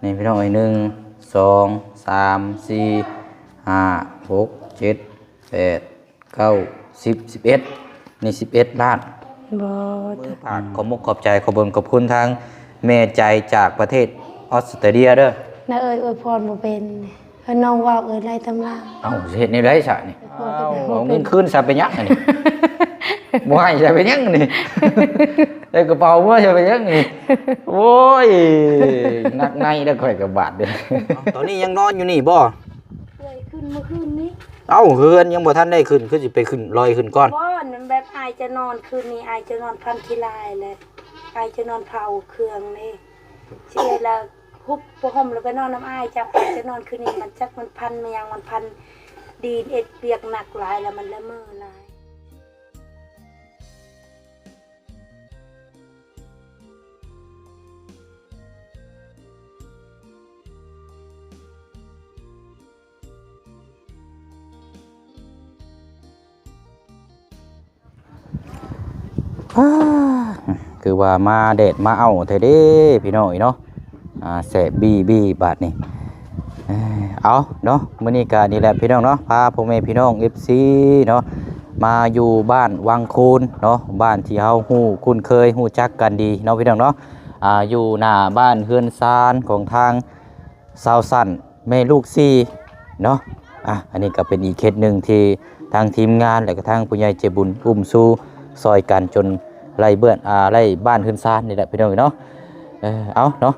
ນີ້ພີ່ນ້ອງເອີຍ ໜຶ່ງ ສອງ ສາມ ສີ່ ຫ້າ ຫົກ ເຈັດ ແປດ ເກົ້າ ສິບ ສິບເອັດ ນີ້ສິບເອັດລ້ານ. ບໍ່ ຝາກຂອບມຸກຂອບໃຈ ຂອບບຸນຂອບຄຸນທາງແມ່ໃຈຈາກປະເທດອອສເຕຣເລຍເດີ. ນາເອີຍອວຍພອນບໍ່ເປັນ. ເອີ ນ້ອງເວົ້າເອີຍໄລ່ຕຳລາ. ເອົ້າ ຊິເຮັດແນວໃດຊະນີ້? ເອົາເງິນຄືນຊະເປັນຫຍັງອັນນີ້? ບໍ່ໃຫ້ຊະເປັນຫຍັງນີ້? ໃສ່ກະເປົາເມືອຊະເປັນຫຍັງນີ້? ໂອ້ຍ ໜັກໃນເດີຂ້ອຍກະບາດເດີ. ເອົ້າ ຕອນນີ້ຍັງນອນຢູ່ນີ້ບໍ່? ເອື້ອຍຂຶ້ນມື້ຄືນນີ້. ເອົ້າ ເຮືອນຍັງບໍ່ທັນໄດ້ຂຶ້ນ ຄືຊິໄປຂຶ້ນ ລອຍຂຶ້ນກ່ອນ? ບໍ່ ແບບອ້າຍຈະນອນຄືນນີ້ ອ້າຍຈະນອນພັນຂີ້ລາຍແຫຼະ ອ້າຍຈະນອນເຜົາເຄື່ອງນີ້ ຊິໄດ້ລະ ຮຸບຜ້າຫົ່ມແລ້ວໄປນອນນຳອ້າຍເຈົ້າ. ອ້າຍຈະນອນຄືນນີ້ ມັນຈັກມັນພັນມາຫຍັງ ມັນພັນດີນ ເຮັດວຽກໜັກຫຼາຍແລ້ວ ມັນລະເມີຫຼາຍ. ອາ ຄືວ່າມາແດດມາເອົາແທ້ເດ້ພີ່ນ້ອງເອີຍເນາະ. ອາ ແສບບີບີບາດນີ້. ເອີ ເອົາເນາະ ມື້ນີ້ກະນີ້ແຫຼະພີ່ນ້ອງເນາະ ພາພໍ່ແມ່ພີ່ນ້ອງ ເອັຟຊີ ເນາະ ມາຢູ່ບ້ານວັງຄູນເນາະ ບ້ານທີ່ເຮົາຮູ້ຄຸ້ນເຄີຍຮູ້ຈັກກັນດີເນາະພີ່ນ້ອງເນາະ. ອາ ຢູ່ໜ້າບ້ານເຮືອນຊານຂອງທາງ ຊາວຊັ້ນແມ່ລູກສີ່ເນາະ. ອາ ອັນນີ້ກະເປັນອີກເຂດໜຶ່ງທີ່ທາງທີມງານ ແລະກະທາງຜູ້ໃຫຍ່ໃຈບຸນອຸ້ມຊູຊ່ອຍກັນຈົນໄດ້ເບືອນ ອາ ໄດ້ບ້ານເຮືອນຊານນີ້ແຫຼະພີ່ນ້ອງເນາະ. ເອີ ເອົາເນາະ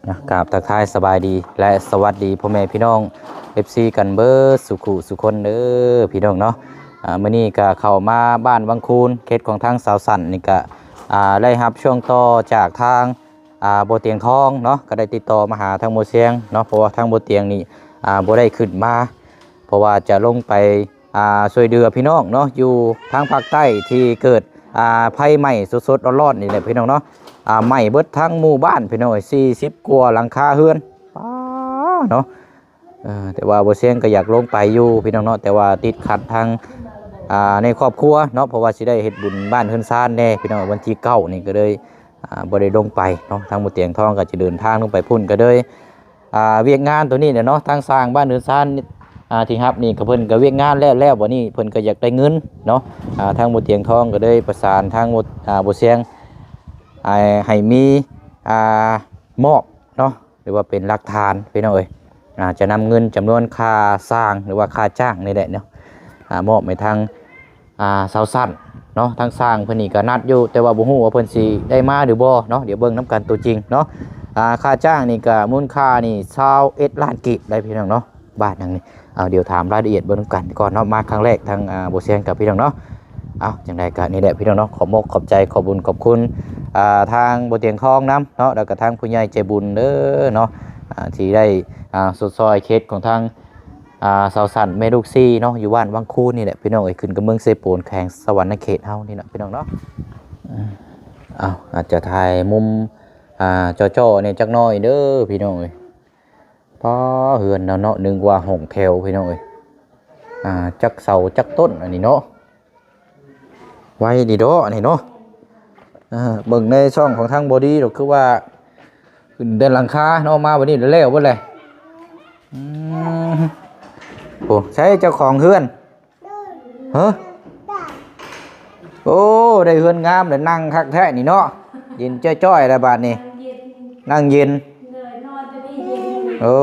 ນະ ກາບທັກທາຍສະບາຍດີ ແລະ ສະຫວັດດີພໍ່ແມ່ພີ່ນ້ອງ ເອັຟຊີ ກັນເບີດສູ່ຄູ່ສູ່ຄົນເດີພີ່ນ້ອງເນາະ. ອາ ມື້ນີ້ກະເຂົ້າມາບ້ານວັງຄູນ ເຂດຂອງທາງຊາວຊັ້ນນີ້ກະ ອາ ໄດ້ຮັບຊ່ວງຕໍ່ຈາກທາງ ອາ ບໍ່ຕຽງທອງເນາະ ກະໄດ້ຕິດຕໍ່ມາຫາທາງບໍ່ຊຽງເນາະ ເພາະວ່າທາງບໍ່ຕຽງນີ້ ອາ ບໍ່ໄດ້ຂຶ້ນມາ ເພາະວ່າຈະລົງໄປ ອາ ຊ່ວຍເຫຼືອພີ່ນ້ອງເນາະ ຢູ່ທາງພາກໃຕ້ທີ່ເກີດ ອາ ໄຟໄໝ້ສົດໆຮ້ອນໆນີ້ແຫຼະພີ່ນ້ອງເນາະ. ອາ ໄໝ້ເບິດທັງໝູ່ບ້ານພີ່ນ້ອງເອີຍ ສີ່ສິບກວ່າຫຼັງຄາເຮືອນ ປາເນາະ. ເອີ ແຕ່ວ່າບໍ່ຊຽງກະຢາກລົງໄປຢູ່ພີ່ນ້ອງເນາະ ແຕ່ວ່າຕິດຂັດທາງ ອາ ໃນຄອບຄົວເນາະ ເພາະວ່າຊິໄດ້ເຮັດບຸນບ້ານເຮືອນຊານແດ່ພີ່ນ້ອງ ວັນທີເກົ້ານີ້ກະເລີຍ ອາ ບໍ່ໄດ້ລົງໄປເນາະ. ທາງບໍ່ຕຽງທອງກະຈະເດີນທາງລົງໄປພຸ້ນ ກະເລີຍ ອາ ວຽກງານໂຕນີ້ແຫຼະເນາະ ທາງສ້າງບ້ານເຮືອນຊານ ອາ ທີ່ຮັບນີ້ກະເພິ່ນກະວຽກງານແລ້ວແລ້ວ ບາດນີ້ເພິ່ນກະຢາກໄດ້ເງິນເນາະ. ອາ ທາງບໍ່ຕຽງທອງກະເລີຍປະສານທາງ ອາ ບໍ່ຊຽງ ໃຫ້ ໃຫ້ມີ ອາ ມອບເນາະ ຫຼືວ່າເປັນຫຼັກຖານພີ່ນ້ອງເອີຍ ອາ ຈະນຳເງິນຈຳນວນຄ່າສ້າງ ຫຼືວ່າຄ່າຈ້າງນີ້ແຫຼະເນາະ ອາ ມອບໃຫ້ທາງ ອາ ຊາວຊັ້ນເນາະ. ທາງຊ່າງເພິ່ນນີ້ກະນັດຢູ່ ແຕ່ວ່າບໍ່ຮູ້ວ່າເພິ່ນຊິໄດ້ມາຫຼືບໍ່ເນາະ ດຽວເບິ່ງນຳກັນໂຕຈິງເນາະ. ອາ ຄ່າຈ້າງນີ້ກະມູນຄ່ານີ້ຊາວເອັດລ້ານກີບໄດ໋ພີ່ນ້ອງເນາະ. ບ້ານຫຍັງນີ້? ເອົາ ດຽວຖາມລາຍລະອຽດເບິ່ງນຳກັນກ່ອນເນາະ ມາຄັ້ງແລກທາງ ອາ ບໍ່ຊຽງກັບພີ່ນ້ອງເນາະ. ເອົາ ຈັ່ງໃດກະນີ້ແຫຼະພີ່ນ້ອງເນາະ ຂອບມົກຂອບໃຈ ຂອບບຸນຂອບຄຸນ ອາ ທາງບໍ່ຕຽງທອງນຳເນາະ ແລ້ວກະທາງຜູ້ໃຫຍ່ໃຈບຸນເດີເນາະ ອາ ທີ່ໄດ້ ອາ ຊົດຊ່ອຍເຂດຂອງທາງ ອາ ຊາວຊັ້ນແມ່ລູກສີ່ເນາະ ຢູ່ບ້ານວັງຄູນນີ້ແຫຼະພີ່ນ້ອງເອີຍ ຂຶ້ນກັບເມືອງເຊໂປນ ແຂວງສະຫວັນນະເຂດເຮົານີ້ແຫຼະພີ່ນ້ອງເນາະ. ເອົາ ອາດຈະຖ່າຍມຸມ ອາ ຈໍ້ໆແດ່ຈັກໜ້ອຍເດີພີ່ນ້ອງເອີຍ. ປ້າ ເຮືອນເນາະ ເນາະ ນຶກວ່າຫ້ອງແຖວພີ່ນ້ອງເອີຍ. ອາ ຈັກເສົາຈັກຕົ້ນອັນນີ້ເນາະ ໄວດີເດາະອັນນີ້ເນາະ. ເບິ່ງໃນຊ່ອງຂອງທາງບໍ່ດີດອກ ຄືວ່າຂຶ້ນແຕ່ຫຼັງຄາເນາະ ມາບັດນີ້ແລ້ວເບິດແຫຼະ. ອືມ ໂອ້ ໃສເຈົ້າຂອງເຮືອນ? ຮະ? ໂອ້ ໄດ້ເຮືອນງາມແລ້ວ ນັ່ງຄັກແທ້ນີ້ເນາະ ເຢັນຈ້ອຍໆແລ້ວບາດນີ້ ນັ່ງເຢັນ. ໂອ້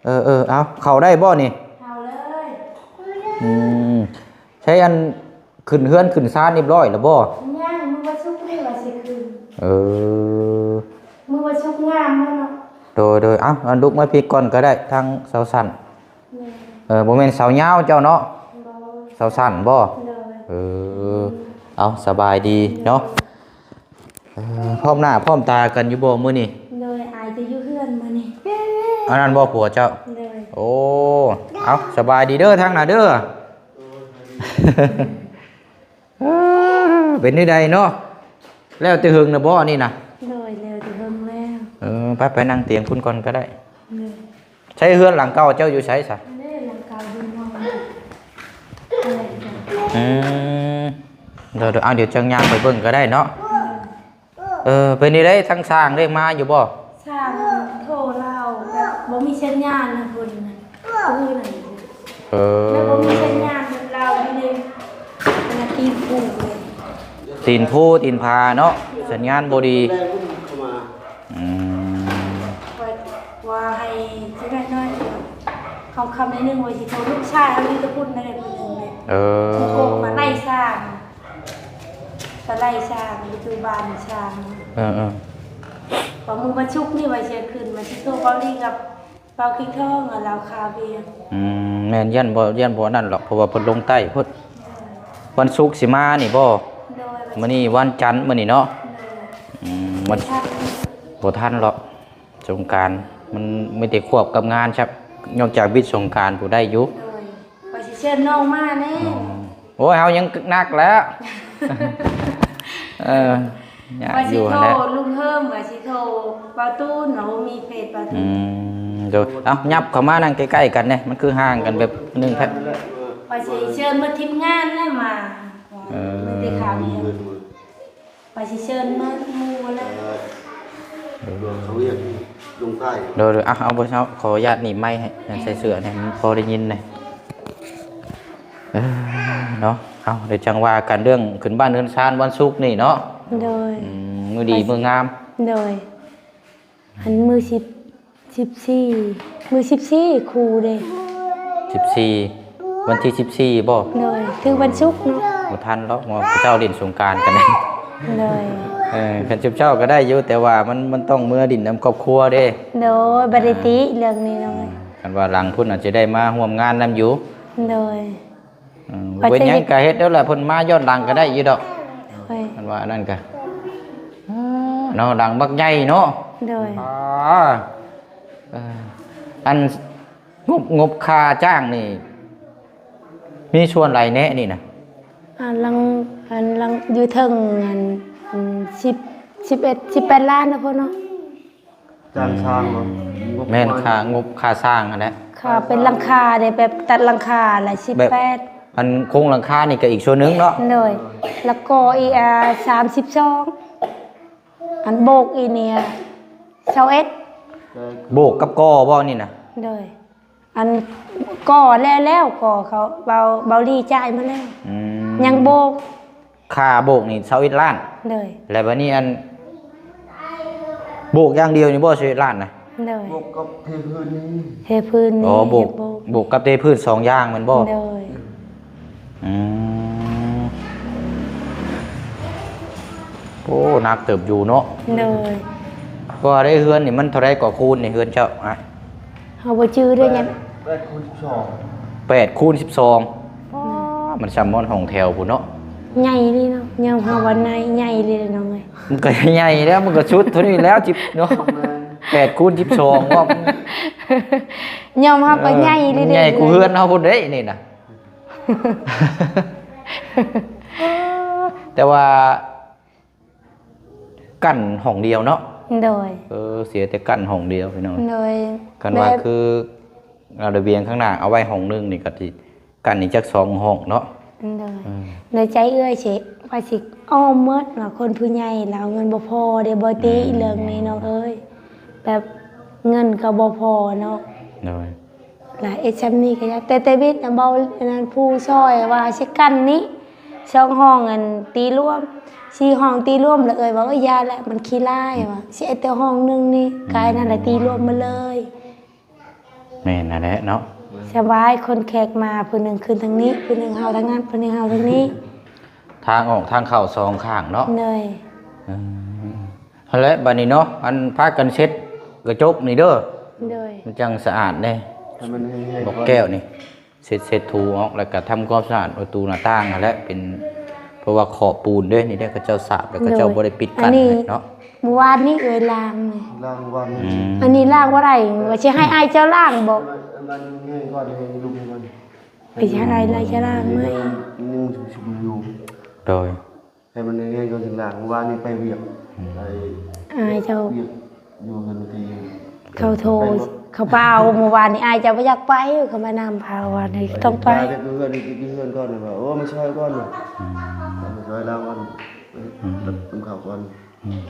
ເອີໆ ເອົາ ເຂົ້າໄດ້ບໍ່ນີ້? ເຂົ້າເລີຍ. ອືມ ໃຊ້ອັນ ຂຶ້ນເຮືອນຂຶ້ນຊານຮຽບຮ້ອຍແລ້ວບໍ່? ຍັງ ມື້ວັນສຸກນີ້ວ່າຊິຂຶ້ນ. ເອີ ມື້ວັນສຸກງາມແລ້ວເນາະ. ໂດຍໆ ເອົາ ເອົາ ລຸກມາພີ້ກ່ອນກະໄດ້ ທາງຊາວຊັ້ນ. ແມ່ນ. ເອີ ບໍ່ແມ່ນສາວຍາວເຈົ້າເນາະ? ບໍ່. ຊາວຊັ້ນບໍ່? ໂດຍ. ເອີ ເອົາ ສະບາຍດີເນາະ. ເອີ ພ້ອມໜ້າພ້ອມຕາກັນຢູ່ບໍ່ມື້ນີ້? ໂດຍ ອາຍຈະຢູ່ເຮືອນມື້ນີ້. ອັນນັ້ນບໍ່ຜົວເຈົ້າ? ໂດຍ. ໂອ້ ເອົາ ສະບາຍດີເດີທາງໜ້າເດີ. ເອີ ເປັນແນວໃດເນາະ? ແລ້ວແຕ່ເຫິງນະບໍ່ອັນນີ້ນະ? ໂດຍ ແລ້ວແຕ່ເຫິງແລ້ວ. ເອີ ໄປ ໄປນັ່ງຕຽງພຸ້ນກ່ອນກະໄດ້. ໂດຍ. ໃຊ້ເຮືອນຫຼັງເກົ່າເຈົ້າຢູ່ໃສຊະ? ເດ້ ຫຼັງເກົ່າຢູ່ນອກ. ອືມ ເດີໆ ເອົາ ດຽວຈັ່ງຍ່າງໄປເບິ່ງກະໄດ້ເນາະ. ເອີ ເປັນຈັ່ງໃດ ທາງຊ່າງໄດ້ມາຢູ່ບໍ່? ຊ່າງໂທລາວ ແບບບໍ່ມີສັນຍານນະເພິ່ນນະ ຄືນັ້ນ ເອີ ແລ້ວບໍ່ມີສັນຍານເພິ່ນ ລາວຢູ່ໃນອັນນັ້ນ ຕີນພູເລີຍ ຕີນພູຕີນຜາເນາະ ສັນຍານບໍ່ດີ. ອືມ ວ່າ ວ່າໃຫ້ຊິແມ່ນນ້ອຍ ຄ່ຳໆໜ້ອຍໜຶ່ງ ວ່າຊິໂທ ລູກຊາຍເຮົາຢູ່ແຕ່ພຸ້ນນັ້ນແຫຼະ ຜູ້ໜຶ່ງເດ້ ເອີ ໂທມາໄລ່ຊ່າງ ກໍໄລ່ຊ່າງ ຢູ່ບ້ານຊ່າງ ເອີໆ ວ່າມື້ວັນສຸກນີ້ວ່າຊິຂຶ້ນ ວ່າຊິໂທເວົ້າດີກັບ ເປົາຄິງທອງ ລາວຄາວຽງ. ອືມ ແມ່ນ ຢ້ານບໍ່ ຢ້ານບໍ່ນັ້ນດອກ ເພາະວ່າເພິ່ນລົງໃຕ້ພຸ້ນ ເອີ ວັນສຸກຊິມານີ້ບໍ່? ໂດຍ ມື້ນີ້ວັນຈັນ ມື້ນີ້ເນາະ ໂດຍ ອືມ ມັນບໍ່ທັນດອກ ສົງການ ມັນມີແຕ່ຄວບກັບງານ ນອກຈາກວິດສົງການ ຜູ້ໄດ້ຢູ່ ໂດຍ ວ່າຊິເຊີນນ້ອງມາແນ່ ອືມ ໂອ້ຍ ເຮົາຍັງໜັກແລ້ວ ເອີ ຍາກຢູ່ຫັ້ນແຫຼະ ວ່າຊິໂທລຸງເຮີມ ວ່າຊິໂທເບົາຕູນ ວ່າບໍ່ມີເຟສເບົາຕູນ ອືມ ໂດຍ ເອົາ ຫຍັບເຂົ້າມານັ່ງໃກ້ໆກັນແດ່ ມັນຄືຫ່າງກັນແບບໜຶ່ງແທ້ ວ່າຊິເຊີນໝົດທີມງານແຫຼະມາ ເອີ ມີແຕ່ຂ່າວດຽວ ວ່າຊິເຊີນໝົດໝູ່ແຫຼະ ເອີ ເຂົາວຽກລົງໃຕ້ ໂດຍໆ ເອົາ ເອົາ ບໍ່ເອົາ ຂໍອະນຸຍາດໜີບໄມໃຫ້ ໃສ່ເສື້ອແດ່ ມັນພໍໄດ້ຍິນແດ່. ເອີ ເນາະ ເອົາ ດຽວຈັ່ງວ່າກັນເລື່ອງຂຶ້ນບ້ານເຮືອນຊານວັນສຸກນີ້ເນາະ ໂດຍ ອືມ ມື້ດີມື້ງາມ ໂດຍ ອັນມື້ສິບ ສິບສີ່ ມື້ສິບສີ່ຄູເດ້ ສິບສີ່ ວັນທີສິບສີ່ບໍ່? ໂດຍ ຖືກວັນສຸກເນາະ ບໍ່ທັນດອກ ເພາະເຈົ້າຫຼິ້ນສົງການກັນ ໂດຍ ເອີ ຄັນຊຸມເຈົ້າກໍໄດ້ຢູ່ ແຕ່ວ່າມັນ ມັນຕ້ອງເມືອຫຼິ້ນນຳຄອບຄົວເດ້ ໂດຍ ບໍ່ໄດ້ຕິເລື່ອງນີ້ນ້ອຍ ຄັນວ່າຫຼັງພຸ້ນອາດຈະໄດ້ມາຮ່ວມງານນຳຢູ່ ໂດຍ ເອີ ເປັນຫຍັງກະເຮັດແລ້ວລະ ເພິ່ນມາຍ້ອນຫຼັງກະໄດ້ຢູ່ດອກ ໂດຍ ຄັນວ່າອັນນັ້ນກະ ເນາະ ຫຼັງບັກໃຫຍ່ເນາະ ໂດຍ ອ່າ ເອີ ອັນ ງົບ ງົບຄ່າຈ້າງນີ້ ມີສ່ວນຫຼາຍແນ່ນີ້ນະ ອັນຫຼັງ ອັນຫຼັງຢູ່ເທິງ ອັນ ອັນ ສິບ ສິບເອັດ ສິບແປດລ້ານນະພໍ່ເນາະ ຈ້າງຊ່າງເນາະ ອືມ ງົບ ແມ່ນ ຄ່າ ງົບຄ່າສ້າງຫັ້ນແຫຼະ ຄ່າເປັນຫຼັງຄາເດ້ ແບບຕັດຫຼັງຄາລະສິບແປດ ອັນໂຄງຫຼັງຄານີ້ກໍອີກສ່ວນໜຶ່ງເນາະ ໂດຍ ແລ້ວກໍອີກ ອ່າ ສາມສິບສອງ ອັນໂບກອີກນີ້ ຊາວເອັດ ໂບກກັບກໍ່ບໍ່ນີ້ນະ ໂດຍ ອັນກໍ່ແລ້ວ ແລ້ວກໍ່ເຂົາ ເບົາ ເບົາລີຈ່າຍມາແລ້ວ ອືມ ຍັງໂບກ ຄ່າໂບກນີ້ຊາວເອັດລ້ານ ໂດຍ ແລ້ວບາດນີ້ອັນ ໂບກຢ່າງດຽວນີ້ບໍ່ຊາວເອັດລ້ານນະ ໂດຍ ບວກກັບເທພື້ນນີ້ ເທພື້ນນີ້ ອໍ ໂບກ ເຮັດໂບກ ໂບກກັບເທພື້ນສອງຢ່າງແມ່ນບໍ່? ໂດຍ ອືມ ໂອ້ ໜັກເຕີບຢູ່ເນາະ ໂດຍ ເພາະວ່າໄດ້ເຮືອນນີ້ມັນເທົ່າໃດກໍຄູນນີ້ເຮືອນເຈົ້າ ເຮົາບໍ່ຈື່ເດ້ ແປດ ແປດຄູນສິບສອງ ແປດຄູນສິບສອງ ປ້າ ມັນຊ່ຳຮອດຫ້ອງແຖວພຸ້ນເນາະ ໃຫຍ່ອີ່ຫຼີເນາະ ຍອມຮັບວ່າໃຫຍ່ ໃຫຍ່ອີ່ຫຼີເດ້ນ້ອງເອີຍ ມັນກໍໃຫຍ່ແລ້ວ ມັນກໍສຸດເທົ່ານີ້ແລ້ວ ສິບເນາະ ແປດຄູນສິບສອງ ເນາະ ຍອມຮັບວ່າໃຫຍ່ອີ່ຫຼີເດ້ ໃຫຍ່ກວ່າເຮືອນເຮົາພຸ້ນເດ້ນີ້ນະ ແຕ່ວ່າ ກັ້ນຫ້ອງດຽວເນາະ ໂດຍ ເອີ ເສຍແຕ່ກັ້ນຫ້ອງດຽວພີ່ນ້ອງ ໂດຍ ຄັນວ່າ ແບບ ຄືລະບຽງຂ້າງໜ້າເອົາໄວ້ຫ້ອງໜຶ່ງນີ້ກໍຊິກັ້ນອີກຈັກສອງຫ້ອງເນາະ ໂດຍ ເອີ ໃນໃຈເອື້ອຍຊິ ວ່າຊິອ້ອມໝົດ ວ່າຄົນຜູ້ໃຫຍ່ລາວເງິນບໍ່ພໍເດ້ ບໍ່ຕິ ອືມ ເລື່ອງນີ້ນ້ອງເອີຍ ແບບເງິນກໍບໍ່ພໍເນາະ ໂດຍ ລະເຮັດຊ່ຳນີ້ກໍຢາກ ແຕ່ ແຕ່ເວດນະ ເວົ້າອັນນັ້ນ ຜູ້ຊ່ອຍວ່າຊິກັ້ນນີ້ສອງຫ້ອງ ອັນ ຕີລວມ ສີ່ຫ້ອງຕີລວມ ລະເອື້ອຍວ່າ ໂອ້ຍ ຢ່າແຫຼະ ມັນຂີ້ລ້າຍ ວ່າຊິເຮັດແຕ່ຫ້ອງໜຶ່ງນີ້ ອືມ ກາຍນັ້ນລະຕີລວມໝົດເລີຍ ແມ່ນຫັ້ນແຫຼະເນາະ ສະບາຍ ຄົນແຂກມາ ຜູ້ໜຶ່ງຂຶ້ນທາງນີ້ ຜູ້ໜຶ່ງເຮົາທາງນັ້ນ ຜູ້ໜຶ່ງເຮົາທາງນີ້ ທາງອອກທາງເຂົ້າສອງຂ້າງເນາະ ໂດຍ ເອີ ຫັ້ນແຫຼະ ບາດນີ້ເນາະ ອັນ ພາກັນເຊັດກະຈົກນີ້ເດີ ໂດຍ ມັນຈັ່ງສະອາດເດ້ ໃຫ້ມັນແຫ້ງໆ ບອກແກ້ວນີ້ ເຊັດ ເຊັດຖູອອກ ແລ້ວກະທຳຄວາມສະອາດປະຕູໜ້າຕ່າງຫັ້ນແຫຼະ ເປັນ ເພາະວ່າຂອບປູນເດ້ ນີ້ເດ້ ເຂົາເຈົ້າສາບ ແລ້ວເຂົາເຈົ້າ ໂດຍ ບໍ່ໄດ້ປິດກັ້ນ ອັນນີ້ ເນາະ ມື້ວານນີ້ເອື້ອຍລ້າງນີ້ ລ້າງວັນ ອືມ ອັນນີ້ລ້າງບໍ່ໄດ້ ວ່າຊິໃຫ້ອ້າຍເຈົ້າລ້າງບໍ ໃຫ້ມັນແຫ້ງກ່ອນ ໃຫ້ລຸກໃຫ້ມັນ ໄປໃຫ້ອ້າຍລ້າງ ຈະລ້າງໃໝ່ ຍັງຊຸ່ມໆຢູ່ ໂດຍ ໃຫ້ມັນແຫ້ງໆກ່ອນຈຶ່ງລ້າງ ມື້ວານນີ້ໄປວຽກ ອືມ ໄປ ອ້າຍເຈົ້າ ວຽກຢູ່ເຮືອນຕີ ເຂົາໂທ ໄປບໍ່ ເຂົາເປົ່າ ມື້ວານນີ້ອ້າຍເຈົ້າບໍ່ຢາກໄປ ເຂົາມານຳພາວານີ້ ໄປ ຕ້ອງໄປ ໄປເຮືອນ ໄປເຮືອນກ່ອນ ວ່າ ໂອ້ ມາຊ່ອຍກ່ອນ ອືມ ມາຊ່ອຍລາວກ່ອນ ອືມ ນຳເຂົາກ່ອນ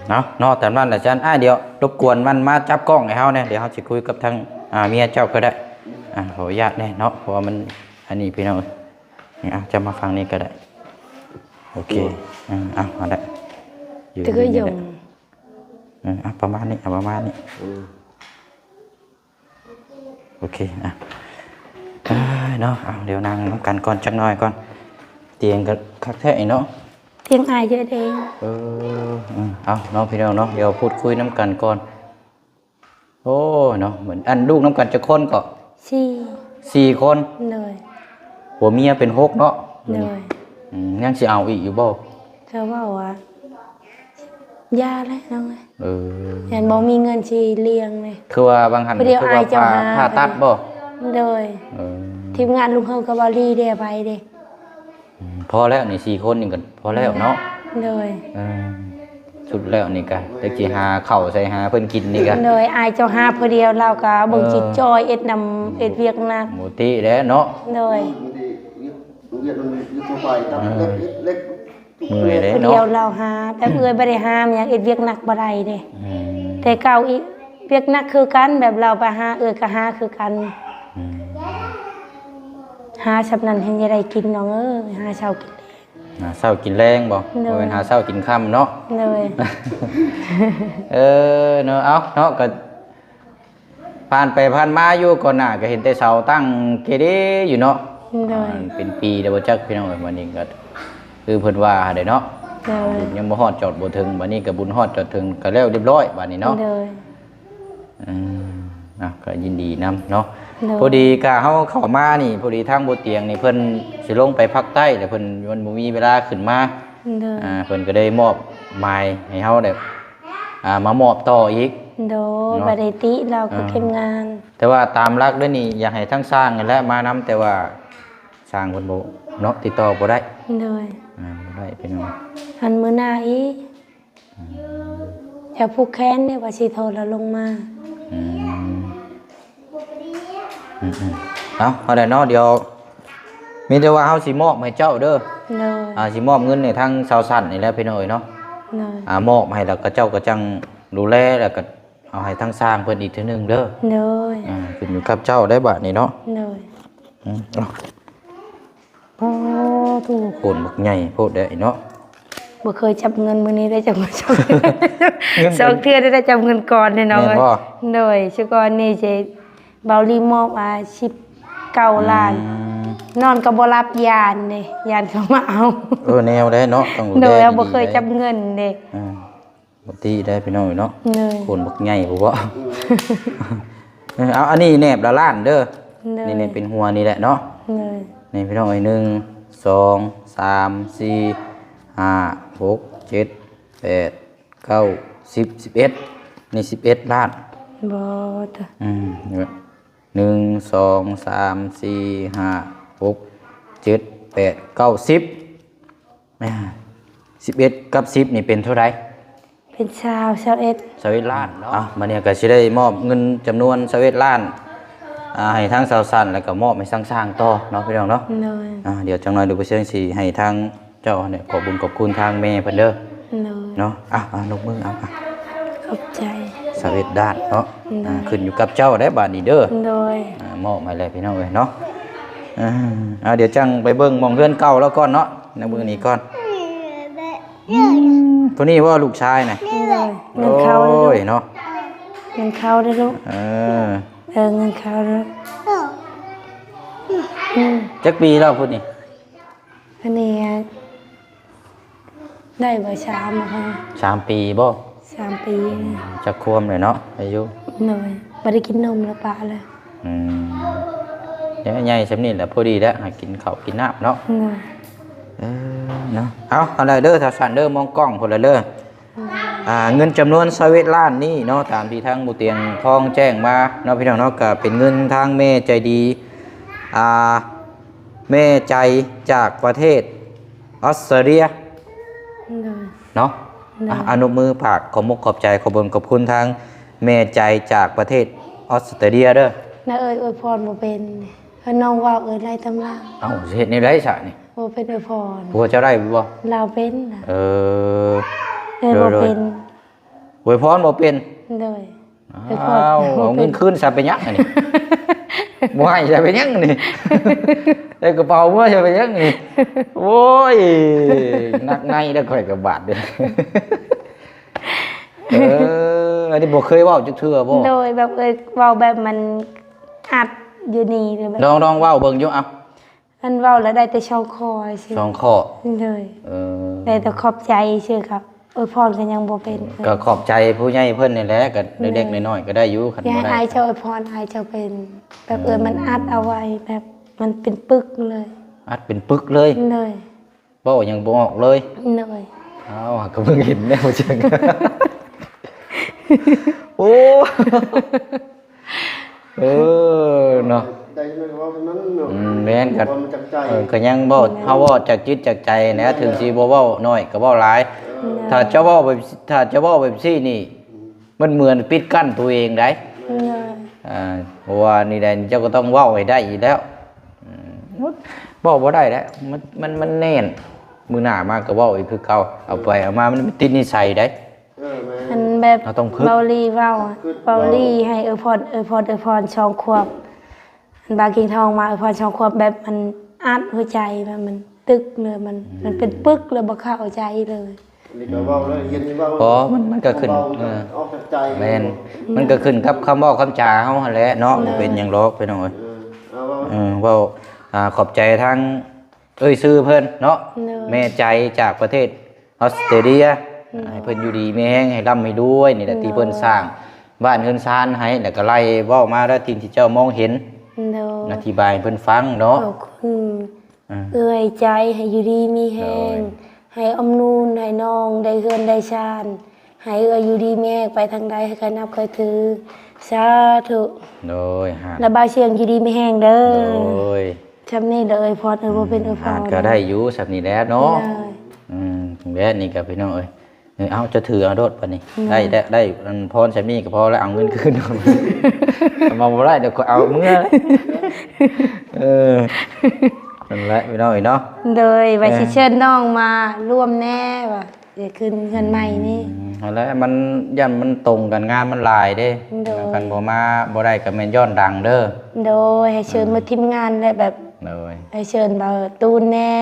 ເນາະ ເນາະ ຕາມນັ້ນແຫຼະ. ຊັ້ນ ອ້າຍ ດຽວລົບກວນມັນມາຈັບກ້ອງໃຫ້ເຮົາແດ່ ດຽວເຮົາຊິຄຸຍກັບທາງ ອ່າ ເມຍເຈົ້າກໍໄດ້. ອ່າ ຂໍອະນຸຍາດແດ່ເນາະ ເພາະວ່າມັນອັນນີ້ ພີ່ນ້ອງເອີຍ. ນີ້ ອ່ະ ຈະມາຝັ່ງນີ້ກໍໄດ້. ໂອເຄ. ອືມ ອ່າ ເອົາ ເອົາໄດ້ ຢູ່ ເອີ ເອົາ ປະມານນີ້ ເອົາປະມານນີ້. ອືມ ໂອເຄ. ອ່ະ ເອີ ເນາະ ເອົາ ດຽວນັ່ງນຳກັນກ່ອນຈັກໜ້ອຍກ່ອນ. ຕຽງກໍຄັກແທ້ເນາະ. ຕຽງອ້າຍເຮັດເອງ. ເອີ ເອົາເນາະ ພີ່ນ້ອງເນາະ ດຽວພູດຄຸຍນຳກັນກ່ອນ. ໂອ້ ເນາະ ເໝືອນ ອັນ ລູກນຳກັນຈັກຄົນເກາະ? ສີ່ ສີ່ຄົນ. ໂດຍ. ຜົວເມຍເປັນຫົກເນາະ. ໂດຍ. ອືມ ຍັງຊິເອົາອີກຢູ່ບໍ່? ກໍເວົ້າວ່າ ຢ່າແຫຼະນ້ອງເອີຍ. ເອີ ຢ້ານບໍ່ມີເງິນຊິລ້ຽງເດ້. ຄືວ່າບາງຫັ້ນ ຄືວ່າຜ່າຕັດບໍ່? ໂດຍ. ເອີ ທີມງານລຸງເຮີກັບເບົາລີເດ້ ໄປເດ້. ອືມ ພໍແລ້ວນີ້ ສີ່ຄົນນີ້ກໍພໍແລ້ວເນາະ. ໂດຍ. ເອີ ສຸດແລ້ວນີ້ກະ ຈັກຊິຫາເຂົ້າໃສຫາເພິ່ນກິນນີ້ກະ. ໂດຍ. ອ້າຍເຈົ້າຫາຜູ້ດຽວ ລາວກະເບິ່ງ ເອີ ຈິດຈ່ອຍ ເຮັດນຳ ເຮັດວຽກໜັກ ບໍ່ຕິແຫຼະເນາະ. ໂດຍ. ເອີ ເມື່ອຍແຫຼະເນາະ ຜູ້ດຽວລາວຫາ ແບບເອື້ອຍບໍ່ໄດ້ຫາຫຍັງ ເຮັດວຽກໜັກບໍ່ໄດ້ເດ້. ອືມ ແຕ່ເກົ່າອີກ ວຽກໜັກຄືກັນ ແບບລາວໄປຫາ ເອື້ອຍກໍຫາຄືກັນ. ອືມ ຫາຊ່ຳນັ້ນແຮ່ງຈະໄດ້ກິນນ້ອງເອີຍ ຫາເຊົ້າກິນແລງ. ຫາເຊົ້າກິນແລງບໍ່? ໂດຍ. ບໍ່ແມ່ນຫາເຊົ້າກິນຄ່ຳເນາະ. ໂດຍ. ເອີ ເນາະ ເອົາເນາະ ກໍ ຜ່ານໄປຜ່ານມາຢູ່ ກ່ອນໜ້າກໍເຫັນແຕ່ເສົາຕັ້ງເກເລຢູ່ເນາະ. ໂດຍ. ອ່າ ເປັນປີແລ້ວບໍ່ຈັກ ພີ່ນ້ອງເອີຍ. ບັດນີ້ກໍຄືເພິ່ນວ່າຫັ້ນແຫຼະເນາະ. ໂດຍ. ບຸນຍັງບໍ່ຮອດຈອດບໍ່ເຖິງ ບັດນີ້ກໍບຸນຮອດຈອດເຖິງ ກໍແລ້ວຮຽບຮ້ອຍບັດນີ້ເນາະ. ໂດຍ. ອືມ ອ່ະ ກໍຍິນດີນຳເນາະ. ໂດຍ. ພໍດີກະເຮົາເຂົ້າມານີ້ ພໍດີທາງບໍ່ຕຽງນີ້ເພິ່ນຊິລົງໄປພາກໃຕ້ ແລ້ວເພິ່ນ ມັນບໍ່ມີເວລາຂຶ້ນມາ. ໂດຍ. ອ່າ ເພິ່ນກໍໄດ້ມອບໝາຍໃຫ້ເຮົາໄດ້ ອ່າ ມາມອບຕໍ່ອີກ. ໂດຍ. ເນາະ ບໍ່ໄດ້ຕິ ລາວກໍ ອ່າ ເກັບງານ. ແຕ່ວ່າຕາມຫຼັກເດ້ນີ້ ຢາກໃຫ້ທາງຊ່າງນັ້ນແຫຼະມານຳ ແຕ່ວ່າຊ່າງເພິ່ນບໍ່ເນາະ ຕິດຕໍ່ບໍ່ໄດ້. ໂດຍ. ອ່າ ບໍ່ໄດ້ ພີ່ນ້ອງ. ອັນມື້ໜ້າອີກ ອືມ ຢາກຜູກແຂນເດ້ ວ່າຊິໂທລະລົງມາ. ອືມ ອືມໆ ເອົາ ເອົາໄດ້ເນາະ ດຽວມີແຕ່ວ່າເຮົາຊິມອບໃຫ້ເຈົ້າເດີ. ໂດຍ. ອ່າ ຊິມອບເງິນໃຫ້ທາງສາວສັນນີ້ແຫຼະ ພີ່ນ້ອງເອີຍເນາະ. ໂດຍ. ອ່າ ມອບໃຫ້ແລ້ວກໍເຈົ້າກໍຈັ່ງດູແລ ແລ້ວກໍເອົາໃຫ້ທາງຊ່າງເພິ່ນອີກເທື່ອໜຶ່ງເດີ. ໂດຍ. ອ່າ ຂຶ້ນຢູ່ກັບເຈົ້າໄດ້ບາດນີ້ເນາະ. ໂດຍ. ອືມ ເອົາ ປາໂທ້ ໂກນບັກໃຫຍ່ໂພດເດ້ເນາະ. ບໍ່ເຄີຍຈັບເງິນ ມື້ນີ້ໄດ້ຈັບເງິນ ສອງເທື່ອໄດ້ຈັບເງິນກ່ອນເດ້ນ້ອງ. ແມ່ນບໍ່? ໂດຍ. ຊຸກ່ອນນີ້ຊິ ເບົາລີມອບ ອ່າ ສິບເກົ້າລ້ານ. ອືມ ນອນກໍບໍ່ຫຼັບ ຢ້ານເດ້ ຢ້ານເຂົາມາເອົາ. ເອີ ແນວໃດເນາະ ຕ້ອງດູແລ. ໂດຍ. ເຮົາບໍ່ເຄີຍຈັບເງິນເດ້. ອ່າ ບໍ່ຕິໄດ້ພີ່ນ້ອງເອີຍເນາະ. ໂດຍ. ໂກນບັກໃຫຍ່ພຸ້ນບໍ? ເອີ ເອົາ ອັນນີ້ແນບລະລ້ານເດີ. ໂດຍ. ນີ້ ນີ້ເປັນຫົວນີ້ແຫຼະເນາະ. ໂດຍ. ນີ້ພີ່ນ້ອງເອີຍ ໜຶ່ງ ສອງ ສາມ ສີ່ ຫ້າ ຫົກ ເຈັດ ແປດ ເກົ້າ ສິບ ສິບເອັດ ນີ້ສິບເອັດລ້ານ. ບໍ່ຕະ ອືມ ໜຶ່ງ ສອງ ສາມ ສີ່ ຫ້າ ຫົກ ເຈັດ ແປດ ເກົ້າ ສິບ ອ່າ ສິບເອັດກັບສິບນີ້ເປັນເທົ່າໃດ? ເປັນຊາວ ຊາວເອັດ ຊາວເອັດລ້ານເນາະ. ອ່າ ບາດນີ້ກໍຊິໄດ້ມອບເງິນຈຳນວນຊາວເອັດລ້ານ ອ່າ ໃຫ້ທາງສາວສັນ ແລ້ວກໍມອບໃຫ້ທາງຊ່າງຕໍ່ເນາະ ພີ່ນ້ອງເນາະ. ໂດຍ. ອ່າ ດຽວຈັກໜ້ອຍດູເປີເຊັນຊິໃຫ້ທາງເຈົ້າຫັ້ນແຫຼະ ຂອບບຸນຂອບຄຸນທາງແມ່ເພິ່ນເດີ. ໂດຍ. ເນາະ. ອ່າ ອ່າ ຍົກມື ອ່າ ອ່າ ຂອບໃຈ. ຊາວເອັດລ້ານເນາະ. ໂດຍ. ອ່າ ຂຶ້ນຢູ່ກັບເຈົ້າໄດ໋ບາດນີ້ເດີ. ໂດຍ. ອ່າ ມອບໃຫ້ແລ້ວພີ່ນ້ອງເອີຍເນາະ. ອ່າ ອ່າ ດຽວຈັ່ງໄປເບິ່ງໝ່ອງເຮືອນເກົ່າລາວກ່ອນເນາະ ໃນມື້ນີ້ກ່ອນ. ອືມ ຜູ້ນີ້ບໍ່ ລູກຊາຍນະ? ໂດຍ. ເງິນເຂົ້າເດ້ລູກ. ໂອ້ຍເນາະ ເງິນເຂົ້າເດ້ລູກ. ເອີ ເອີ ເງິນເຂົ້າເດ້. ອືມ ຈັກປີແລ້ວຜູ້ນີ້? ອັນນີ້ໄດ້ບໍ່ ສາມ ສາມປີບໍ່? ສາມປີ. ຈັກຂວບແລ້ວເນາະ ອາຍຸ? ໂດຍ. ບໍ່ໄດ້ກິນນົມແລ້ວ ປະແລ້ວ. ອືມ ໃຫຍ່ຊ່ຳນີ້ແຫຼະ ພໍດີແລ້ວ ໃຫ້ກິນເຂົ້າກິນນ້ຳເນາະ. ໂດຍ. ເອີ ເນາະ. ເອົາ ເອົາໄດ້ເດີ ຖ້າຊັ້ນເດີ ມອງກ້ອງພຸ້ນລະເດີ. ອ່າ ເງິນຈຳນວນຊາວເອັດລ້ານນີ້ເນາະ ຕາມທີ່ທາງໝູ່ຕຽງທອງແຈ້ງມາເນາະ ພີ່ນ້ອງເນາະ ກໍເປັນເງິນທາງແມ່ໃຈດີ ອ່າ ແມ່ໃຈຈາກປະເທດອອສເຕຣເລຍ. ໂດຍ. ເນາະ. ໂດຍ. ອ່ະ ອະນຸບມື ຝາກຂອບມົກຂອບໃຈ ຂອບບຸນຂອບຄຸນທາງແມ່ໃຈຈາກປະເທດອອສເຕຣເລຍເດີ. ນ້າເອີຍອວຍພອນບໍ່ເປັນ. ເອີ ນ້ອງເວົ້າເອີຍໄລ່ຕາມຫຼັງ. ເອົ້າ ຊິເຮັດແນວໃດຊະນີ້? ບໍ່ເປັນອວຍພອນ. ຜົວເຈົ້າໄດ້ຢູ່ບໍ່? ລາວເປັນນະ. ເອີ ເອີ ໂດຍ ບໍ່ເປັນ. ອວຍພອນບໍ່ເປັນ? ໂດຍ. ອ້າວ ເອົາເງິນຄືນຊະເປັນຫຍັງອັນນີ້? ບໍ່ໃຫ້ຊະເປັນຫຍັງນີ້? ໃສ່ກະເປົາເມືອຊະເປັນຫຍັງນີ້? ໂອ້ຍ ໜັກໃນເດີ້ ຂ້ອຍກະບາດເດີ້. ເອີ ອັນນີ້ບໍ່ເຄີຍເວົ້າຈັກເທື່ອບໍ່? ໂດຍ ແບບເອີຍ ເວົ້າແບບມັນອັດຢູ່ນີ້ ຫຼືແບບ ລອງ ລອງເວົ້າເບິ່ງຢູ່ ເອົ້າ. ອັນເວົ້າແລ້ວໄດ້ແຕ່ສອງຂໍ້ຊື່ ສອງຂໍ້. ໂດຍ. ເອີ ໄດ້ແຕ່ຂອບໃຈຊື່ ກັບອວຍພອນກໍຍັງບໍ່ເປັນ. ເອີ ກໍຂອບໃຈຜູ້ໃຫຍ່ເພິ່ນນີ້ແຫຼະ ກໍເລັກໆນ້ອຍໆກໍໄດ້ຢູ່ ຄັນບໍ່ໄດ້ ຢາກໃຫ້ອ້າຍເຈົ້າອວຍພອນ ອ້າຍເຈົ້າເປັນ ແບບ ເອີ ມັນອັດເອົາໄວ້ ແບບມັນເປັນປຶກເລີຍ. ອັດເປັນປຶກເລີຍ? ໂດຍ. ເວົ້າຫຍັງບໍ່ອອກເລີຍ? ໂດຍ. ອ້າວ ກໍເພິ່ງເຫັນແນວຈັ່ງ ໂອ້ ເອີ ເນາະ ໄດ້ເທົ່າໃດກໍເວົ້າເທົ່ານັ້ນເນາະ. ອືມ ແມ່ນ ກໍ ເວົ້າມາຈາກໃຈ ເອີ ກໍຍັງເວົ້າ ເຮົາເວົ້າຈາກຈິດຈາກໃຈນະ ເອີ ເຖິງຊິບໍ່ເວົ້າໜ້ອຍກໍເວົ້າຫຼາຍ. ໂດຍ. ຖ້າຈະເວົ້າແບບ ຖ້າຈະເວົ້າແບບຊີ້ນີ້ ອືມ ມັນເໝືອນປິດກັ້ນຕົວເອງໃດ໋. ໂດຍ. ອ່າ ເພາະວ່ານີ້ໃດ ເຈົ້າກໍຕ້ອງເວົ້າໃຫ້ໄດ້ຢູ່ແລ້ວ. ອືມ ເວົ້າບໍ່ໄດ້ແລ້ວ ມັນ ມັນ ມັນແໜ້ນ ມື້ໜ້າມາກໍເວົ້າອີກຄືເກົ່າ ເອົາໄປເອົາມາມັນຕິດນິໄສໃດ໋. ເອີ ແມ່ນ. ອັນແບບ ເຮົາຕ້ອງຝຶກ ເບົາຫຼີເວົ້າ ເບົາຫຼີໃຫ້ເອີພອນ ເອີພອນ ເອີພອນສອງຂວບ ອັນບາກິງທອງມາ ເອີພອນສອງຂວບ ແບບມັນອັດຫົວໃຈ ແບບມັນຕຶກເລີຍ ມັນ ອືມ ມັນເປັນປຶກເລີຍ ບໍ່ເຂົ້າໃຈເລີຍ. ອັນນີ້ກໍເວົ້າແລ້ວ ຮຽນໃຫ້ເວົ້າ ບໍ່ ມັນ ມັນກໍຂຶ້ນ ເວົ້າ ເອີ ອອກຈາກໃຈ. ແມ່ນ ມັນກໍຂຶ້ນກັບຄຳເວົ້າຄຳຈາເຮົາຫັ້ນແຫຼະເນາະ. ໂດຍ. ບໍ່ເປັນຫຍັງດອກພີ່ນ້ອງເອີຍ. ເອີ ເອົາເວົ້າ ເອີ ເວົ້າ ອ່າ ຂອບໃຈທາງເອື້ອຍຊື່ເພິ່ນເນາະ. ໂດຍ. ແມ່ໃຈຈາກປະເທດອອສເຕຣເລຍ. ໂດຍ. ໃຫ້ເພິ່ນຢູ່ດີມີແຮງ ໃຫ້ລ່ຳໃຫ້ລວຍ ນີ້ແຫຼະ ໂດຍ ທີ່ເພິ່ນສ້າງບ້ານເຮືອນຊານໃຫ້ ແລ້ວກໍໄລ່ເວົ້າມາແລ້ວ ສິ່ງທີ່ເຈົ້າມອງເຫັນ. ໂດຍ. ອະທິບາຍໃຫ້ເພິ່ນຟັງເນາະ. ຂອບຄຸນ ອ່າ ເອື້ອຍໃຈ ໃຫ້ຢູ່ດີມີແຮງ. ໂດຍ. ໃຫ້ອຳນູນ ໃຫ້ນ້ອງໄດ້ເຮືອນໄດ້ຊານ ໃຫ້ເອື້ອຍຢູ່ດີມີແຮງ ໄປທາງໃດໃຫ້ກະນັບກະຖື ສາທຸ. ໂດຍ. ແລ້ວບ່າວຊຽງຢູ່ດີມີແຮງເດີ. ໂດຍ. ຊ່ຳນີ້ເດີ ເອື້ອຍພອນ ເອີ ບໍ່ເປັນເອື້ອຍພອນ ອືມ ກໍໄດ້ຢູ່ຊ່ຳນີ້ແຫຼະເນາະ. ໂດຍ. ອືມ ແບບນີ້ກໍພີ່ນ້ອງເອີຍ ເອີ ເອົາ ຈະຖືເອົາໂລດບັດນີ້. ໂດຍ. ໄດ້ ໄດ້ ໄດ້ອັນພອນຊ່ຳນີ້ກໍພໍແລ້ວ ເອົາເງິນຄືນ ເອົາມາບໍ່ໄດ້ ດຽວຂ້ອຍເອົາເມືອ. ເອີ ນັ້ນແຫຼະພີ່ນ້ອງເອີຍເນາະ. ໂດຍ. ເອີ ວ່າຊິເຊີນນ້ອງມາຮ່ວມແດ່ວ່າ ຊິຂຶ້ນເຮືອນໃໝ່ນີ້. ອືມ ຫັ້ນແຫຼະ ມັນ ຢ້ານມັນຕົງກັນ ງານມັນຫຼາຍເດ້. ໂດຍ. ຄັນບໍ່ມາບໍ່ໄດ້ກໍແມ່ນຍ້ອນດັງເດີ. ໂດຍ. ໃຫ້ເຊີນ ອືມ ໝົດທີມງານແຫຼະ ແບບ ໂດຍ ໃຫ້ເຊີນບ່າວຕູນແດ່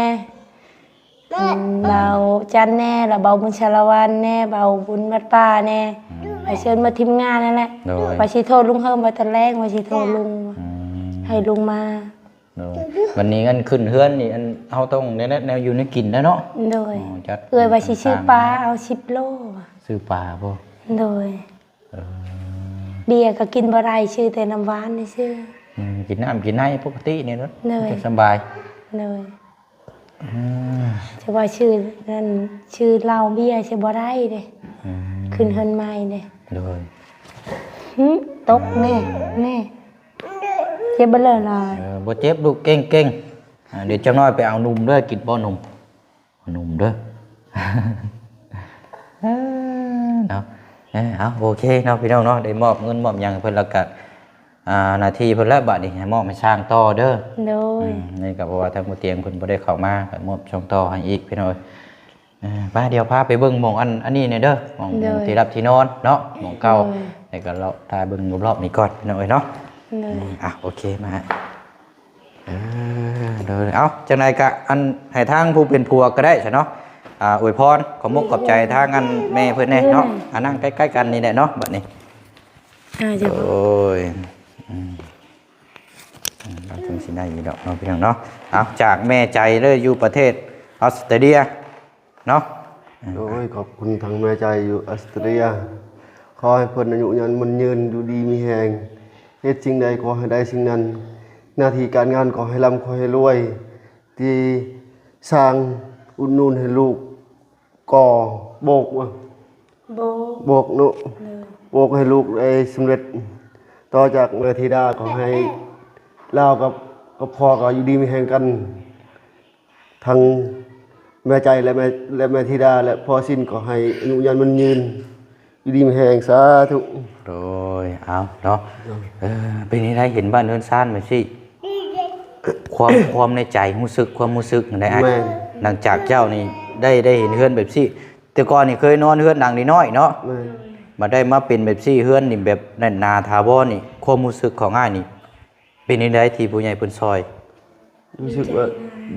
ອືມ ບ່າວຈັນແດ່ ແລ້ວບ່າວບຸນສາລະວັນແດ່ ບ່າວບຸນວັດປ່າແດ່. ອືມ. ໃຫ້ເຊີນໝົດທີມງານນັ້ນແຫຼະ. ໂດຍ. ວ່າຊິໂທລຸງເຮີມ ວ່າຕອນແລງວ່າຊິໂທລຸງ ອືມ ໃຫ້ລຸງມາ. ໂດຍ. ບັດນີ້ອັນຂຶ້ນເຮືອນນີ້ ອັນເຮົາຕ້ອງໄດ້ແນວຢູ່ແນວກິນແລ້ວເນາະ. ໂດຍ. ອໍ ຈັດ ເອື້ອຍວ່າຊິຊື້ປາເອົາສິບໂລ. ຊື້ປາບໍ່? ໂດຍ. ເອີ ເບຍກໍກິນບໍ່ໄດ້ ຊື້ແຕ່ນ້ຳຫວານຊື່. ອືມ ກິນນ້ຳກິນໃນປົກກະຕິນີ້ເນາະ. ໂດຍ. ມັນຈະສະບາຍ. ໂດຍ. ອືມ ຈະວ່າຊື້ນັ້ນ ຊື້ເຫຼົ້າເບຍຊິບໍ່ໄດ້ເດ້. ອືມ ຂຶ້ນເຮືອນໃໝ່ເດ້. ໂດຍ. ຫຶ ຕົກແນ່ ອືມ ແນ່ ເຈັບບໍ່ເລີຍລະ. ເອີ ບໍ່ເຈັບລູກ ເກັ່ງໆ. ອ່າ ດຽວຈັກໜ້ອຍໄປເອົານົມເດີ ກິນບໍ່ນົມ? ໜຸ່ມເດີ ເອີ ເນາະ. ເອີ ເອົາ ໂອເຄເນາະ ພີ່ນ້ອງເນາະ ໄດ້ມອບເງິນມອບຫຍັງໃຫ້ເພິ່ນແລ້ວກະ ອ່າ ໜ້າທີ່ເພິ່ນແລ້ວ ບາດນີ້ໃຫ້ມອບໃຫ້ຊ່າງຕໍ່ເດີ. ໂດຍ. ອືມ ນີ້ກະເພາະວ່າທາງໝູ່ຕຽງເພິ່ນບໍ່ໄດ້ເຂົ້າມາ ກະມອບຊ່ອງຕໍ່ໃຫ້ອີກ ພີ່ນ້ອງເອີຍ. ເອີ ໄປ ດຽວພາໄປເບິ່ງໝ່ອງອັນ ອັນນີ້ແດ່ເດີ ໝ່ອງ ໂດຍ ໝ່ອງທີ່ຮັບທີ່ນອນເນາະ ໝ່ອງເກົ່າ. ໂດຍ. ແລ້ວກະເລາະຖ່າຍເບິ່ງຮອບໆນີ້ກ່ອນ ພີ່ນ້ອງເອີຍເນາະ. ໂດຍ. ອືມ ອ່ະ ໂອເຄ ມາ ເອີ ໂດຍ ເອົ້າ ຈັ່ງໃດກະ ອັນ ໃຫ້ທາງຜູ້ເປັນຜົວກໍໄດ້ຊະເນາະ ອາ ອວຍພອນ ຂອບມຸກຂອບໃຈທາງອັນແມ່ເພິ່ນແດ່ເນາະ. ອາ ນັ່ງໃກ້ໆກັນນີ້ແຫຼະເນາະ ບັດນີ້. ອາ ໂດຍ ອືມ ອືມ ເອົາ ຈັ່ງຊິໄດ້ຢູ່ດອກເນາະ ພີ່ນ້ອງເນາະ. ເອົາ ຈາກແມ່ໃຈເລີຍ ຢູ່ປະເທດອອສເຕຣເລຍ ເນາະ. ໂດຍ ຂອບຄຸນທາງແມ່ໃຈຢູ່ອອສເຕຣເລຍ ຂໍໃຫ້ເພິ່ນອາຍຸຍືນ ໝັ້ນຍືນ ຢູ່ດີມີແຮງ ເຮັດສິ່ງໃດຂໍໃຫ້ໄດ້ສິ່ງນັ້ນ ໜ້າທີ່ການງານຂໍໃຫ້ລ່ຳຂໍໃຫ້ລວຍ ທີ່ສ້າງອຸດໜູນໃຫ້ລູກ ກໍໂບກ ໂບກ ໂບກເນາະ. ໂດຍ. ໂບກໃຫ້ລູກໄດ້ສຳເລັດ ຕໍ່ຈາກແມ່ທິດາ ຂໍໃຫ້ລາວກັບ ກັບພໍ່ກໍຢູ່ດີມີແຮງກັນ. ທັງແມ່ໃຈ ແລະ ແມ່ ແລະ ແມ່ທິດາ ແລະ ພໍ່ສິນ ຂໍໃຫ້ອາຍຸຍືນ ໝັ້ນຍືນ ຢູ່ດີມີແຮງ ສາທຸ. ໂດຍ ເອົາເນາະ. ໂດຍ. ເອີ ເປັນຈັ່ງໃດ ເຫັນບ້ານເຮືອນຊານແບບຊີ້ ຄວາມ ຄວາມໃນໃຈ ຮູ້ສຶກ ຄວາມຮູ້ສຶກນັ້ນໄດ໋ອ້າຍ? ແມ່ນ. ຫຼັງຈາກເຈົ້ານີ້ໄດ້ ໄດ້ເຫັນເຮືອນແບບຊີ້ ແຕ່ກ່ອນນີ້ເຄີຍນອນເຮືອນຫຼັງນ້ອຍໆເນາະ. ແມ່ນ. ມາໄດ້ມາເປັນແບບຊີ້ ເຮືອນນີ້ແບບແໜ້ນໜາຖາວອນນີ້ ຄວາມຮູ້ສຶກຂອງອ້າຍນີ້ ເປັນຈັ່ງໃດທີ່ຜູ້ໃຫຍ່ເພິ່ນຊ່ອຍ? ຮູ້ສຶກວ່າ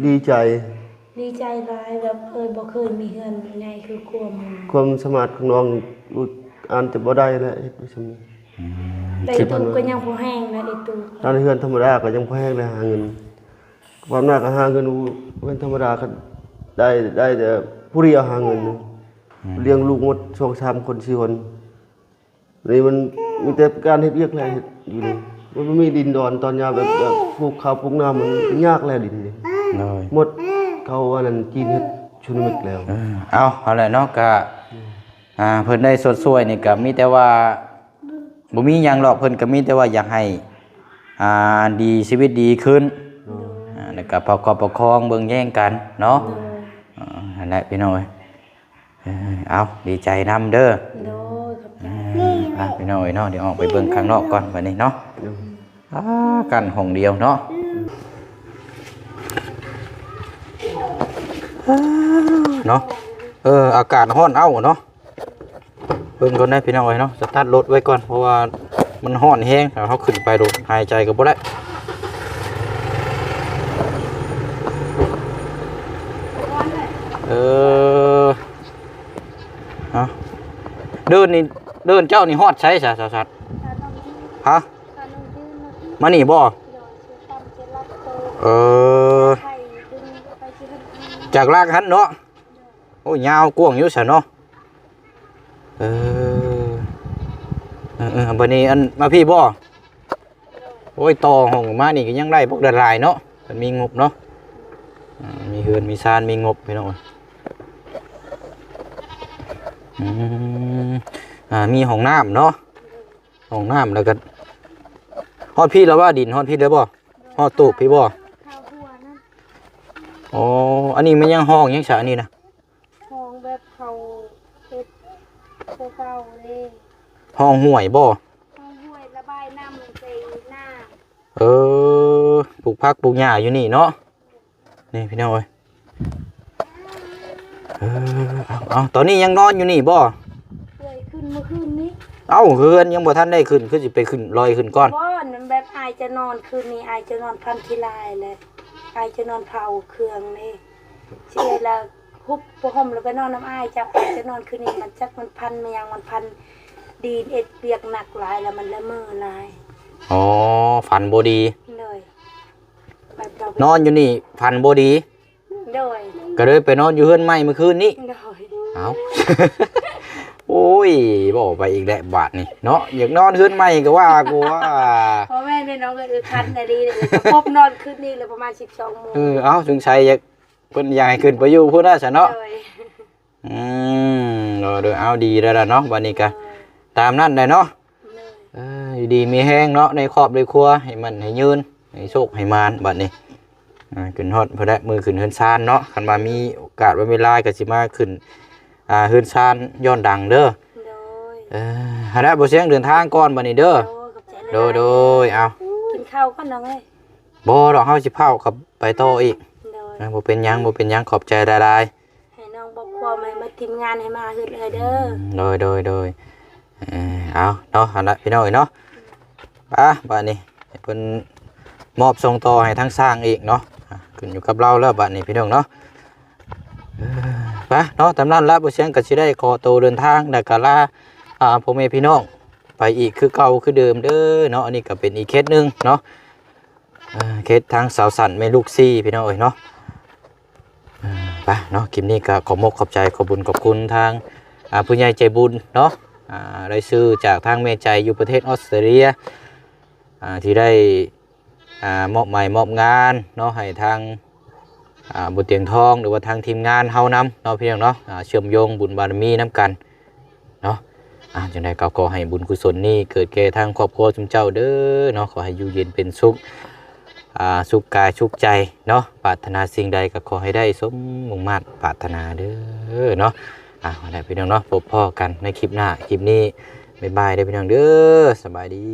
ດີໃຈ ດີໃຈຫຼາຍ ແບບເອີຍບໍ່ເຄີຍມີເຮືອນໃຫຍ່ຄືຄວາມ ຄວາມສາມາດຂອງນ້ອງ ອາດຈະບໍ່ໄດ້ແຫຼະ ເຮັດໄປສ່ຳນີ້ ອືມ ແຕ່ອີ່ຕູບກໍຍັງພໍແຮງນະ ອີ່ຕູບ ຮ້ານເຮືອນທຳມະດາກໍຍັງພໍແຮງໄດ້ຫາເງິນ ຄວາມໜ້າກໍຫາເງິນ ເຮືອນທຳມະດາກໍໄດ້ ໄດ້ແຕ່ຜູ້ດຽວຫາເງິນ ອືມ ລ້ຽງລູກໝົດສອງສາມຄົນ ສີ່ຄົນ ນີ້ມັນມີແຕ່ການເຮັດວຽກແຫຼະ ເຮັດຢູ່ນີ້ ມັນບໍ່ມີດິນດອນ ຕອນຍາມແບບ ແບບປູກເຂົ້າປູກນ້ຳ ມັນຍາກແຫຼະດິນນີ້ ໂດຍ ໝົດເຂົາອັນນັ້ນຈີນເຮັດສຸນາມິແລ້ວ ເອີ ເອົາ ເອົາແຫຼະເນາະ ກະ ອືມ ອ່າ ເພິ່ນໄດ້ຊົດຊ່ວຍນີ້ກະມີແຕ່ວ່າ ບໍ່ມີຫຍັງດອກ ເພິ່ນກະມີແຕ່ວ່າຢາກໃຫ້ ອ່າ ດີ ຊີວິດດີຂຶ້ນ ໂດຍ ອ່າ ແລ້ວກະປະກອບປະຄອງເບິ່ງແຍງກັນເນາະ ໂດຍ ອ່າ ຫັ້ນແຫຼະພີ່ນ້ອງເອີຍ ເອີ ເອົາ ດີໃຈນຳເດີ ໂດຍ ຂອບໃຈ ເອີ ໄປພີ່ນ້ອງເອີຍເນາະ ດຽວອອກໄປເບິ່ງຂ້າງນອກກ່ອນບັດນີ້ເນາະ ໂດຍ ອ່າ ກັ້ນຫ້ອງດຽວເນາະ ເນາະ ເອີ ອາກາດຮ້ອນເອົ້າເນາະ ເບິ່ງກ່ອນເດີພີ່ນ້ອງເອີຍເນາະ ສະຕາດລົດໄວ້ກ່ອນ ເພາະວ່າມັນຮ້ອນແຮງ ຖ້າເຮົາຂຶ້ນໄປໂດດຫາຍໃຈກໍບໍ່ໄດ້ ເອີ ເອົາ ເດີ່ນນີ້ ເດີ່ນເຈົ້ານີ້ຮອດໃສຊະ ສາວສັດ? ຮະ? ມານີ້ບໍ່? ເອີ ຈາກຫຼັກຫັ້ນເນາະ ໂອ້ ຍາວກວ້າງຢູ່ຊະເນາະ ເອີ ເອີ ເອີ ບັດນີ້ອັນ ມາພີ້ບໍ່? ໂອ້ຍ ຕໍ່ຫ້ອງມານີ້ກໍຍັງໄດ້ພວກຫຼາຍໆເນາະ ເພິ່ນມີງົບເນາະ ອ່າ ມີເຮືອນມີຊານ ມີງົບພີ່ນ້ອງ ອືມ ອ່າ ມີຫ້ອງນ້ຳເນາະ ຫ້ອງນ້ຳ ແລ້ວກໍ ຮອດພີ້ແລ້ວວ່າ ດິນຮອດພີ້ແລ້ວບໍ່? ຮອດຕູບພີ້ບໍ່? ອໍ ອັນນີ້ແມ່ນຍັງຫ້ອງຫຍັງຊະ ອັນນີ້ນະ? ຫ້ອງແບບເຂົາເຮັດແຕ່ເກົ່າເດ້ ຫ້ອງຫ້ວຍບໍ່? ຫ້ອງຫ້ວຍລະບາຍນ້ຳໃສ່ນາ ເອີ ປູກຜັກປູກຫຍ້າຢູ່ນີ້ເນາະ ນີ້ພີ່ນ້ອງເອີຍ ເອີ ເອົາ ເອົາ ຕອນນີ້ຍັງນອນຢູ່ນີ້ບໍ່? ເອື້ອຍຂຶ້ນເມື່ອຄືນນີ້ ເອົ້າ ເຮືອນຍັງບໍ່ທັນໄດ້ຂຶ້ນ ຄືຊິໄປຂຶ້ນ ລອຍຂຶ້ນກ່ອນ? ບໍ່ ນັ້ນແບບອ້າຍຈະນອນຄືນນີ້ ອ້າຍຈະນອນພັນຂີ້ລາຍແຫຼະ ອ້າຍຈະນອນເຜົາເຄື່ອງນີ້ ຊິເອື້ອຍລະ ຮຸບຜ້າຫົ່ມແລ້ວໄປນອນນຳອ້າຍເຈົ້າ ອ້າຍຈະນອນຄືນນີ້ ມັນຈັກມັນພັນແມ່ນຫຍັງ ມັນພັນດີນ ເຮັດວຽກໜັກຫຼາຍ ແລ້ວມັນລະເມີຫຼາຍ ອໍ ຝັນບໍ່ດີ ໂດຍ ນອນຢູ່ນີ້ຝັນບໍ່ດີ ໂດຍ ກໍເລີຍໄປນອນຢູ່ເຮືອນໃໝ່ມື້ຄືນນີ້ ໂດຍ ເອົ້າ ໂອ້ຍ ເວົ້າໄປອີກແລ້ວບາດນີ້ເນາະ ຢາກນອນເຮືອນໃໝ່ກໍວ່າ ກູວ່າ ບໍ່ແມ່ນເດ້ນ້ອງເອີຍ ຄັນອີ່ຫຼີເດ້ ພົບນອນຄືນນີ້ແລ້ວປະມານສິບສອງໂມງ ເອີ ເອົ້າ ສົງໄສຢາກ ເພິ່ນຢາກໃຫ້ຂຶ້ນໄປຢູ່ພຸ້ນນະຊະເນາະ ໂດຍ ອືມ ໂດຍ ໂດຍ ເອົາ ດີແລ້ວລະເນາະ ບັດນີ້ກະ ໂດຍ ຕາມນັ້ນແຫຼະເນາະ ໂດຍ ເອີ ຢູ່ດີມີແຮງເນາະ ໃນຄອບໃນຄົວ ໃຫ້ໝັ້ນໃຫ້ຍືນ ໃຫ້ໂຊກໃຫ້ໝານ ບັດນີ້ ອ່າ ຂຶ້ນຮອດພຸ້ນແຫຼະ ມື້ຂຶ້ນເຮືອນຊານເນາະ ຄັນວ່າມີໂອກາດວ່າເວລາກໍຊິມາຂຶ້ນ ອ່າ ເຮືອນຊານຍ້ອນຫຼັງເດີ ໂດຍ ເອີ ຫັ້ນແຫຼະ ບໍ່ສຽງເດີນທາງກ່ອນບັດນີ້ເດີ ໂດຍ ຂອບໃຈຫຼາຍໆ ໂດຍ ໂດຍ ເອົາ ກິນເຂົ້າກ່ອນນ້ອງເອີຍ ບໍ່ດອກ ເຮົາຊິພ້າວກັບໄປຕໍ່ອີກ ໂດຍ ເອີ ບໍ່ເປັນຫຍັງ ບໍ່ເປັນຫຍັງ ຂອບໃຈຫຼາຍໆ ໃຫ້ນ້ອງບອກຄວາມໃຫ້ໝົດທີມງານໃຫ້ມາເຮືອນເອື້ອຍເດີ ໂດຍ ໂດຍ ໂດຍ ເອີ ເອົາເນາະ ຫັ້ນລະພີ່ນ້ອງເອີຍເນາະ ອາ ບາດນີ້ໃຫ້ເພິ່ນມອບສົ່ງຕໍ່ໃຫ້ທາງຊ່າງອີກເນາະ ອາ ຂຶ້ນຢູ່ກັບລາວແລ້ວບາດນີ້ພີ່ນ້ອງເນາະ ເອີ ໄປເນາະ ຕາມນັ້ນລະ ບໍ່ສຽງກໍຊິໄດ້ຂໍໂຕເດີນທາງ ແລ້ວກໍລາ ອາ ພໍ່ແມ່ພີ່ນ້ອງໄປອີກຄືເກົ່າຄືເດີມເດີເນາະ ອັນນີ້ກໍເປັນອີກເຄສໜຶ່ງເນາະ ເອີ ເຄສທາງສາວສັນແມ່ລູກສີ່ ພີ່ນ້ອງເອີຍເນາະ ເອີ ໄປເນາະ ຄລິບນີ້ກໍຂອບມົກຂອບໃຈ ຂອບບຸນຂອບຄຸນທາງ ອາ ຜູ້ໃຫຍ່ໃຈບຸນເນາະ ອາ ລາຍຊື່ຈາກທາງແມ່ໃຈຢູ່ປະເທດອອສເຕຣເລຍ ອາ ທີ່ໄດ້ ອາ ມອບໝາຍມອບງານເນາະ ໃຫ້ທາງ ອາ ບົນຕຽງທອງ ຫຼືວ່າທາງທີມງານເຮົານຳເນາະ ພີ່ນ້ອງເນາະ ອາ ເຊື່ອມໂຍງບຸນບາລະມີນຳກັນ ເນາະ ອ່າ ຈັ່ງໃດກໍຂໍໃຫ້ບຸນກຸສົນນີ້ເກີດແກ່ທາງຄອບຄົວຊຸມເຈົ້າເດີເນາະ ຂໍໃຫ້ຢູ່ເຢັນເປັນສຸກ ອ່າ ສຸກກາຍສຸກໃຈເນາະ ປາດຖະໜາສິ່ງໃດກໍຂໍໃຫ້ໄດ້ສົມມຸ່ງມາດປາດຖະໜາເດີເນາະ ອ່າ ແລ້ວພີ່ນ້ອງເນາະ ພົບພໍ້ກັນໃນຄລິບໜ້າ ຄລິບນີ້ ບາຍບາຍເດີພີ່ນ້ອງເດີ ສະບາຍດີ.